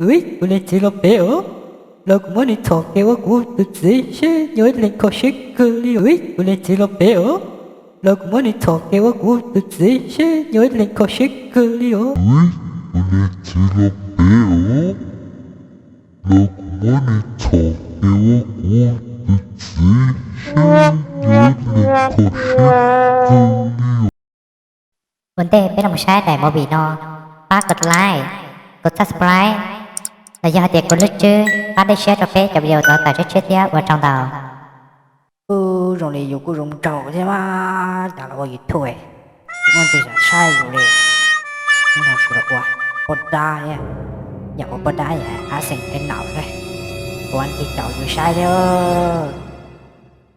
Ub, kuv leej txiv los pem os, los kuv muab nws txhom kev ua kuv tus txiv seb nyob ib leeg kho siab kawg li os. Ub, kuv leej txiv los pem os, los kuv muab nws txhom kev ua kuv tus txiv seb nyob ib leeg kho siab kawg li os. Ub, kuv leej txiv los pem os, los kuv muab nws txhom kev ua kuv tus txiv seb nyob ib leeg kho siab kawg li os. Ua ntej peb los saib daim movie no, pab kom like, kom subscribe, los yog hais tias kom lub tswb pab npej siab rau peb cov video tod tawm tshiab tshiab thiab ua tsaug ntau. Ub, zoo li yus kuj zoo nraug thiab mas, cas los ua YouTube tsis muaj leej twg xav saib yus li. Hnub no sawv daws ua poj dab thiab, yam ua poj dab yam ab xeem peb naum thiab, ua leej twg caum yus saib thiab.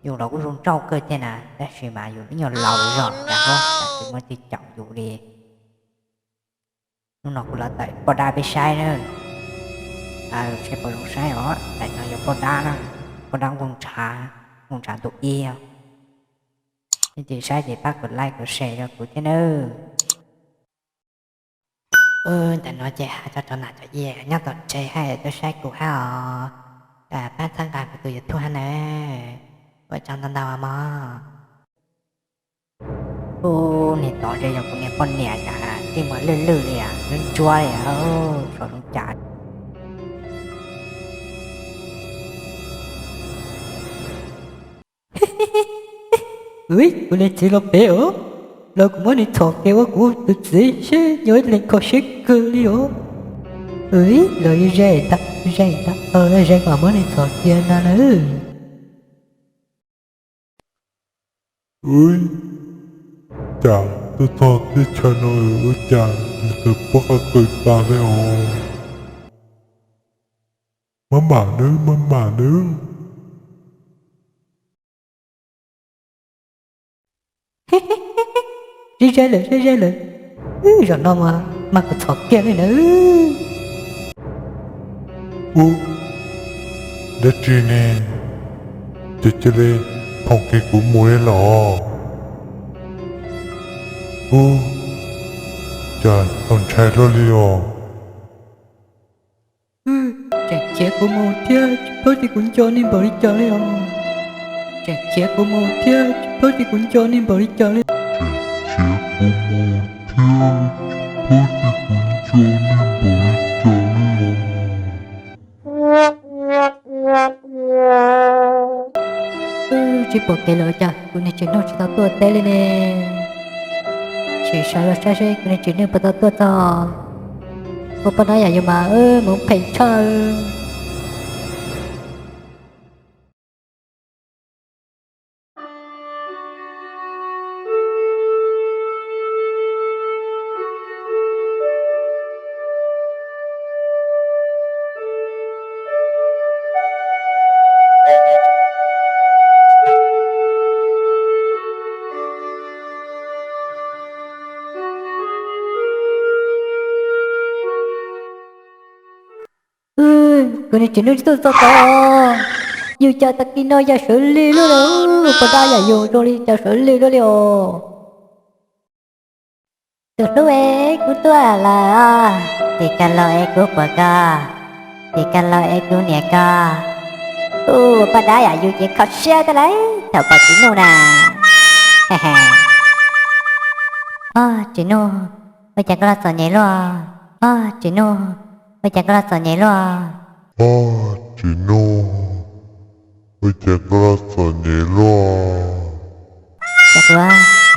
Yus los kuj zoo nraug kawg thiab na, tab sis mas yus lub nyuag laus zog cas tsis muaj leej twg caum yus li. Hnub no kuv los tawm poj dab peb saib na. Seb puas zoo saib os, daim no yog poj dab na, poj dab nkooj ntshav, nkooj ntshav ntu ib. Leej twg saib ces pab kom like kom share rau kuv thiab nawb. Ntawm no ces hais tso rau nam cov ib nyob tom tsev hais tuaj saib kuv hab os, pab txhawb nqa kuv tus YouTube hab nawb, ua tsaug ntau ntau mog. Ub, niag tod ntshe yog kuv niag poj niam cas txij muag lwj lwj li, ntsuab ntsuab li, saum zoo cas. Ub, kuv leej txiv los pem os, los kuv muab nws txhom kev ua kuv tus txiv seb nyob ib leeg kho siab kawg li os. Ub, los ib zej tag, ib zej tag, ib zej mas muab nws txhom kiag no na. Ub, cas tuaj txog teb chaws no ua cas tus tawg pob qa kaws tas li os. Maj mam nawb, maj mam nawb. Sib zeb lawm, sib zeb lawm. Zaum no mas mas kuv txhom kiag li nawb. Ub, dab tsi ne? Ces cia li phoom kiag kuv mus li los. Ub, cas txaus ntshai luaj li os. Tseem khiav kuv mus thiab tsis paub tias kuv nco nej npaum li cas li os. Tseem khiav kuv mus thiab tsis paub tias kuv nco nej npaum li cas li. Tseem khiav kuv mus thiab tsis paub tias kuv nco nej npaum li cas li os. Tsis pom kev lawm cas kuv niag tsev neeg tsis tau tuaj teb li ne. Sim sawv los saib seb kuv niag tsev neeg puas tau tuaj txog. Ua poj dab yam yus mas mus phem tshaj. Kuv niag tsev neeg tsis tuaj txog tod. Yus cas tag kis no yam sawv lig luaj li, poj dab yam yus zoo li cas sawv lig luaj li os. Tus hlub es, kuv tuaj lawm. Tim kaj laug es kuv puas koj? Tim kaj laug es kuv niam koj? Ua poj dab yam yus ces kho siab tag lawm thaum pom Tsim Nuj na. Os Tsim Nuj, ua cas koj los txom nyem luaj? Os Tsim Nuj, ua cas koj los txom nyem luaj? Os Tsim Nuj, ua cas koj los txom nyem luaj? Cas kuv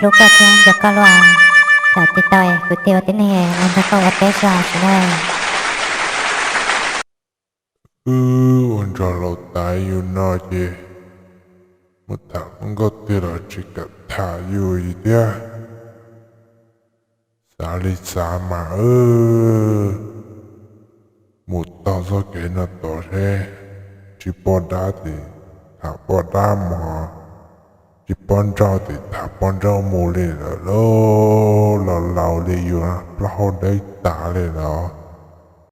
hlub koj thiab nco koj luaj. Thaum twg tau kuv thiaj ua tib neeg los nrog koj ua teb tso Tsim Nuj. Wb ua nrog laus tas yus no ces mus tham hluas nkauj twg los tsis kam tham yus thiab. Xav li xav mas wb mus taug txoj kev no tod seb, tsis poj dab tim tham poj dab mus, tsis poj nrauj tim tham poj nrauj mus li lawm lauj. Laus laus li yus plaub hau dawb tas li lawm.